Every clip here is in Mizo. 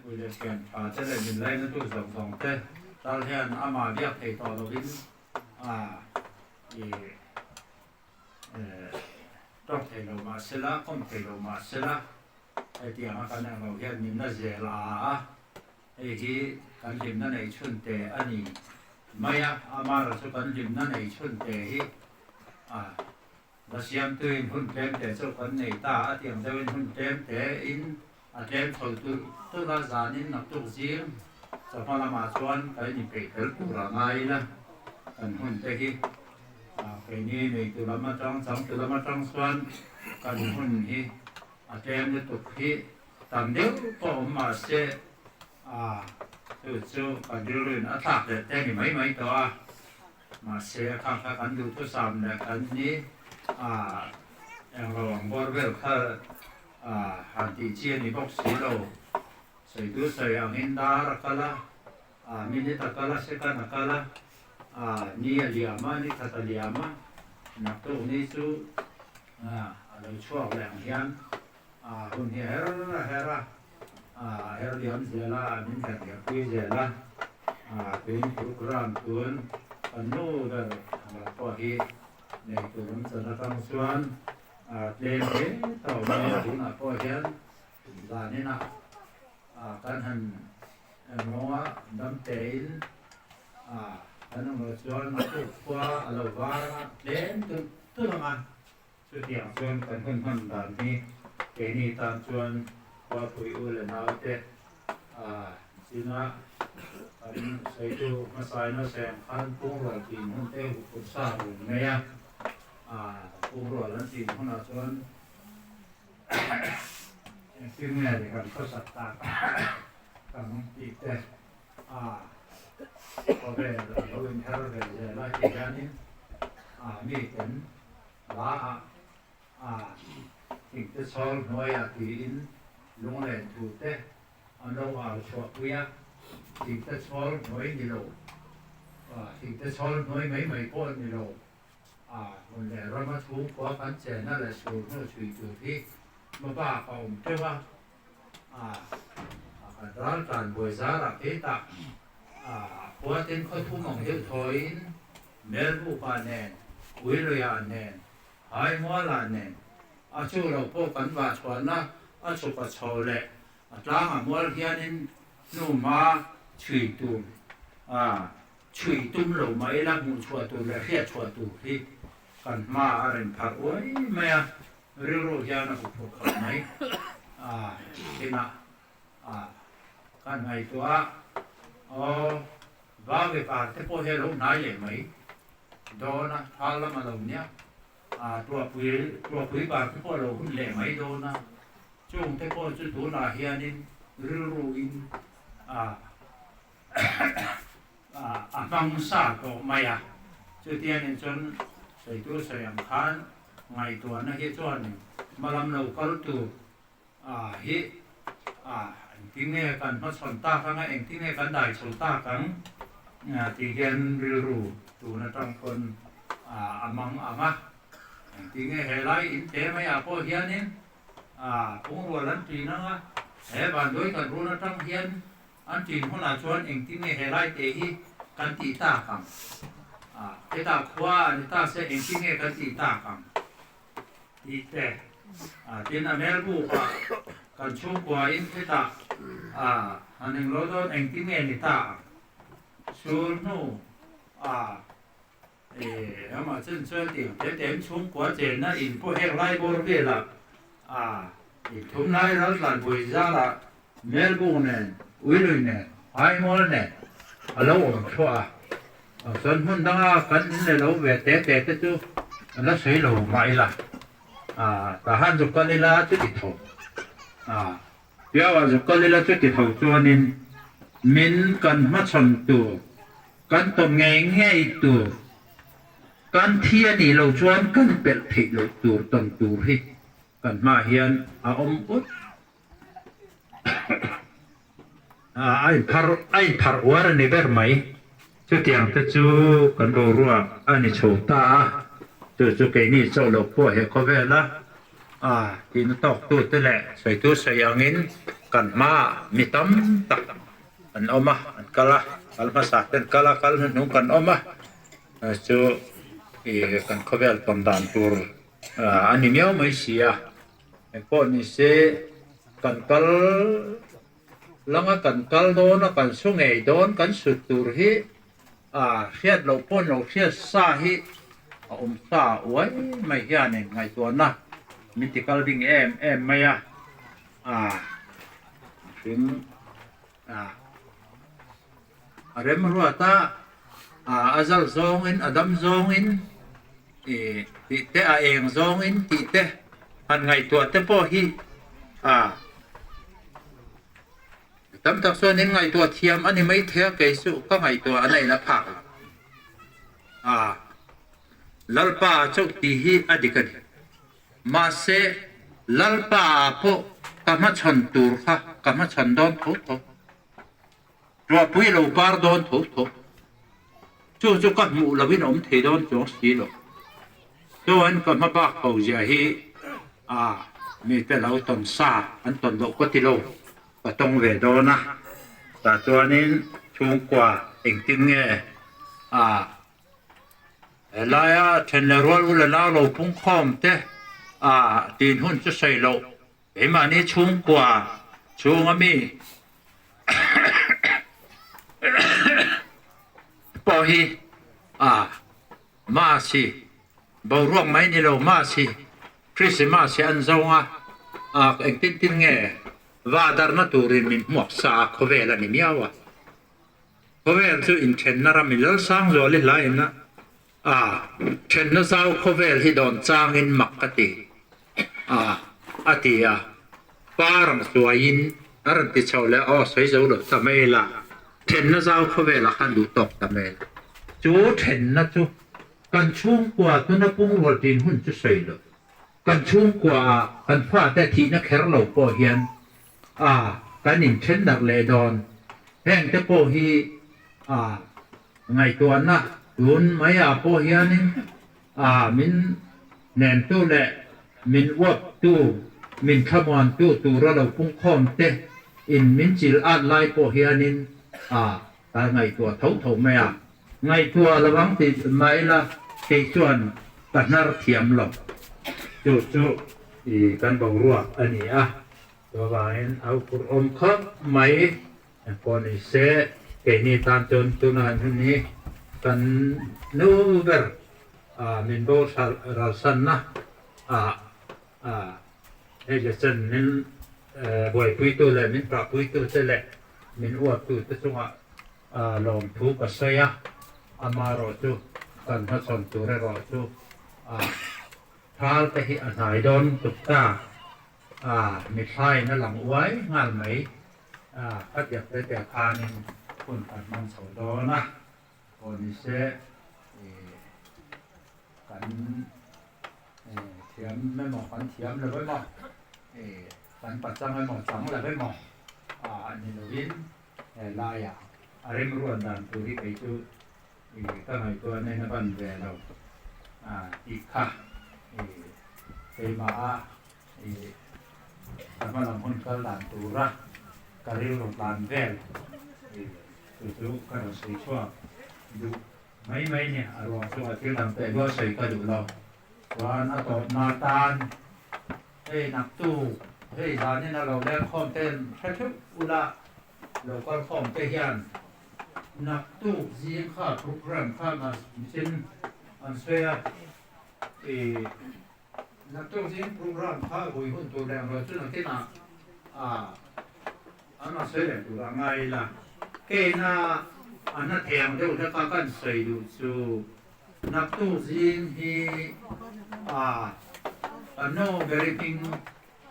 Nupui leh thian tha te leh min lainatu zawng zawng te tal hian amah biak thei tawh lovin a i tawk thei lo mah sela, kawm thei lo mah sela, hetianga kan eng lo hian min la zel a a, hei hi kan hlimna nei chhun te a ni mai a, amara chu kan hlimna nei chhun te hi a La siamtuin hun tlem te chu kan nei ta a, tiang deuhin hun tlem te in a tlem chho tulh tulh a, zanin naktuk zing chawhma lamah chuan kan inpeih fel tur a ngai ila, kan hun te hi keini neitu lam atang changtu lam atang chuan kan hun hi a tlem lutuk hi tam deuh pawh awm mahse chu chu kan rilruin a thlak leh te a ni mai mai tawh a. Mahse, a kha kha kan duhthusam leh kan ni a, englo ang bawr vel kha a han tih chi a ni bawk si lo. Sawitu sawi angin dar a kal a, a minute a kal a, second a kal a, a ni a liam a, ni khat a liam a, naktuk ni chu a lo chhuak leh ang hian a hun hi a her a her a, a her liam zel a, min her liam pui zel a, tun program tun kan nu ber lam pawh hi nei tur an chan atang chuan tlem hle tawh mai a, tunah pawh hian zaninah kan han engmawnga dam tein kan awm loh chuan a tuk khua a lo var anga tlem tulh tulh ang a. Chutiang chuan kan hun hman dan hi keini tan chuan Khuapui u leh naute chinga kan sawitu hmasaina seng khan pungrual tin hun te huphurh sa run mai a, pungrual an tin hunah chuan engtin nge ni kan khawsak tak kan tih te khawvel a lo inher ve zel a ti hianin miten La ah a thingte chhawl hnuaiah tiin lunglen thu te an lo au chhuah pui a, thingte chhawl hnuai ni lo, thingte chhawl hnuai mai mai pawh ni lo, a hmun leh rama chhungkhua kan chenna leh sur hnu chhui tur hi hmabak a awm teuh a, a kan ral tlan buai zarah keitah a khua ten khawthum ang deuh thawiin Melbuka nen, Uiluia nen, Haimuala nen, a chu lo pawh kan vah chhuahna a chhuka chho leh a tlangah mual hianin hnuhma chhui tur a chhui tum lo mah ila hmuh chhuah tur leh hriat chhuah tur hi kan hma a rawn pharh uai mai a, rilru hian a huphurh khawp mai a tinah a kan ngaihtuah a, aw. Vave par te pawh hi a lo hnai leh mai dawn a, thal lam a lo nia, a tuahpui tuahpui par te pawh a lo hun leh mai dawn a, chung te pawh chu tunah hianin rilru in a a hmang sa tawh mai a, chutiangin chuan sawitu sawi ang khan ngaihtuahna hi chuanin hmalam lo kal tur A hi a engtin nge kan hmachhawn tak ang a, engtin nge kan dai chho tak ang tih hian rilru tun atang pawn a mang ang a. Engtin nge helai in te maiah pawh hianin a pungrual an ṭin ang a, he vanduai kan run atang hian an ṭin hunah chuan engtin nge helai te hi kan tih tak ang, hetah khua a ni ta se engtin nge kan tih tak ang. Tih te, tin a hmel bukah kan chhungkuain hetah han englo dawn engtin nge ni ta ang? Sul hnu a amah chen chuan tiang te te in chhungkua chenna in pawh heng lai bawr velah inthum lai ral tlan buai zalah hmel buk nen, uilui nen, haimual nen a lo awm chhuah a. Chuan hmun danga kan in leh lo ve te te te chu an la sawi lo mah ila, tah han zuk kal ila chuti tho, piauah zuk kal ila chuti tho chuanin min kan hmachhawn tur, kan tawn ngei ngei tur, kan thi a nih loh chuan kan pelh theih loh tur tawn tur hi kan hmaah hian a awm ut. A inphar a inpharh uar a ni ber mai. Chutiang te chu kan boruak a ni chho ta a, chu chu keini chauh loh pawh he khawvela a tihna tawktute leh sawitu sawi angin. Kan hmaah mi tam tak an awm a, an kal a, kal hmasa te an kal a, kal hnuhnung kan awm a, chu ih kan khawvel tawn dan tur a ni miau mai si a, engpawh ni se kan kal langa kan kal dawn a, kan su ngei dawn kan sut tur hi a hriat loh pawn lo hriat sa hi a awm sa uai mai hianin ngaihtuahna min ti kal ding em em mai a. A hring a a remruat a, a zal zawngin a dam zawngin ih tih te a eng zawngin tih te han ngaihtuah te pawh hi a tam tak chuan in ngaihtuah thiam a ni maithei a kei chu ka ngaihtuah a nain a phak lo a Lalpa chauh tih hi a dik a ni. Mahse, Lalpa ah pawh ka hmachhawn tur kha ka hmachhawn dawn tho tho. Ruahpui lo par dawn tho tho. Chu chu ka hmuh loin awm thei dawn chuang si lo. Chuan ka hma bak ko zia hi a mite lo tawn sa an tawn loh ka ti lo, ka tawng ve dawn a. Tah chuanin chhungkua engtin nge a Helaia then leh rual u leh nau lo pung khawm te a tin hun chu sawi loh keimahni chhungkua chhunga mi pawh hi a Mass hi boruak mai ni lo Mass hi Christmas hi an zawng a, a engtin tin nge va darna turin min hmuak sa a khawvel a ni miau a. Khawvel chu inthenna ram i Lalsang zual i hlain a, a thenna zau khawvel hi dawn changin mak ka ti a, a ti a. Pa rawn hluaiin a rawn ti chho leh, aw sawi zo lo ta mai la, thenna zau khawvelah khan duh tawk ta mai la. Chu thenna chu kan chhungkua tuna pungrual tin hun chu sawi lo, kan chhungkuaah kan fate thihna kher lo pawh hian A, kan inthen darh leh dawn. Heng te pawh hi a ngaihtuahna tun mai ah pawh hianin a min hnentu leh min uaptu, min thlamuantu tura lo pungkhawm te in min chil at lai pawh hianin a ka ngaihtuah tho tho mai a. Ngaihtuah lo ang tih mai la kei chuan ka hnar thiam lo. Chu chu i kan boruak a ni a. Chuvangin a uphurh awm khawp mai pawh ni se, keini tan chuan tunah hun hi kan nu ber min bo ralsanna ah hei le chen min buaipuitu leh min tahpuitu te leh min uaptu te chungah lawmthu ka sawi a, amaherawh chu kan hmachhawn tur erawh chu thal te hi a hnai dawn tuk ta. A mithlaiin a lang uai nghal mai a, ka tiak te te khanin hun kan hmang chho dawn a, aw ni se kan thiam emaw kan thiam lo emaw kan pachang emaw chang lo emaw a ni lovin he laiah a remruat dan tur hi kei chu ka ngaihtuah nen a ban ve lo tih kha keimah a ka hma lam hun kal dan tura ka rilru tlan vel chu chu ka rawn sawi chhuak duh mai mai ni a ruang chungah thil dang teh luah sawi ka duh lo chuan a tawpna tan hei naktu hei zanin a lo leng khawm ten hre theuh ula lo kal khawm te hian naktuk zing kha program kha michin an sawi a ih naktuk zing program kha vui hun tur leh ang lo chu nakinah ah an rawn sawi leh tur a ngai la keina a hna thei ang deuh hlek a kan sawi duh chu naktuk zing hi ah kan nu beri hming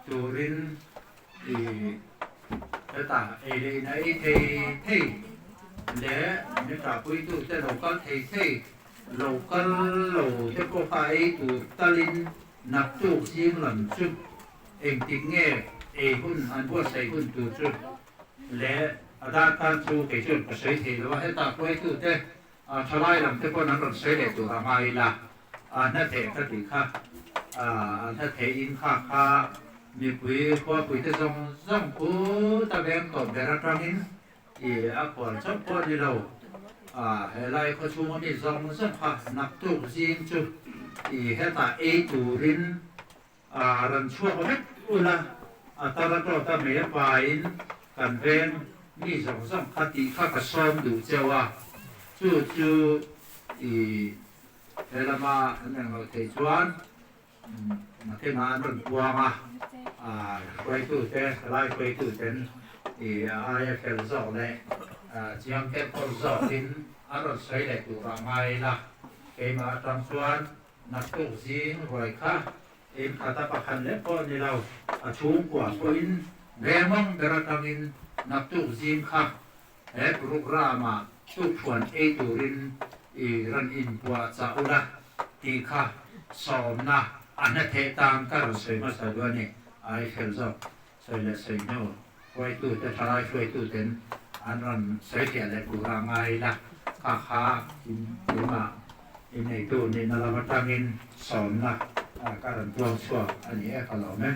turin ih hetah ei leh in a ei thei thei leh min ṭahpuitu te lo kal thei thei lo kal lo te pawh kha ei tur talin naktuk zing lam chu engtik nge ei hun an buatsaih hun tur chu leh a darkar chu kei chuan ka sawi thei lo a, hetah hruaitu te thalai lam te paw'n an rawn sawi leh tur a ngai ila a hna theh ka tih kha a hna theh in kha kha. Mipui khuapuite zawng zawng khuta veng tawp ber atangin i a khual chauh pawh a ni lo. A, helai khawchhunga mi zawng zawng kha naktuk zing chu i hetah ei turin a rawn chhuak vek ula, a tar a tawt a mei a pain kan veng mi zawng zawng kha tih kha ka sawm duh cheu a, chu chu i he lama an englo thei chuan Nakinah an rawn puang a, hruaitute, lai hruaituten i aia fel zawk leh chiang ken kawl zawkin an rawn sawi leh turah ngai ila, keimah atang chuan naktuk zing ruai kha inkhata pakhat leh pawh ni lo, a chhungkua pawhin vengmang ber atangin naktuk zing kha he programme-ah tukhuan ei turin i rawn inpuah chah ula tih kha sawmna a hna theh tan ka rawn sawi hmasa duh a ni. Ai fel zawk sawi leh sawi hnu hruaitute, thalai hruaituten an rawn sawi fiah leh tur a ngai ila, kha kha keimah inneitu nihna lam atangin sawmna ka rawn tuang chhuak a ni e ka lawm e.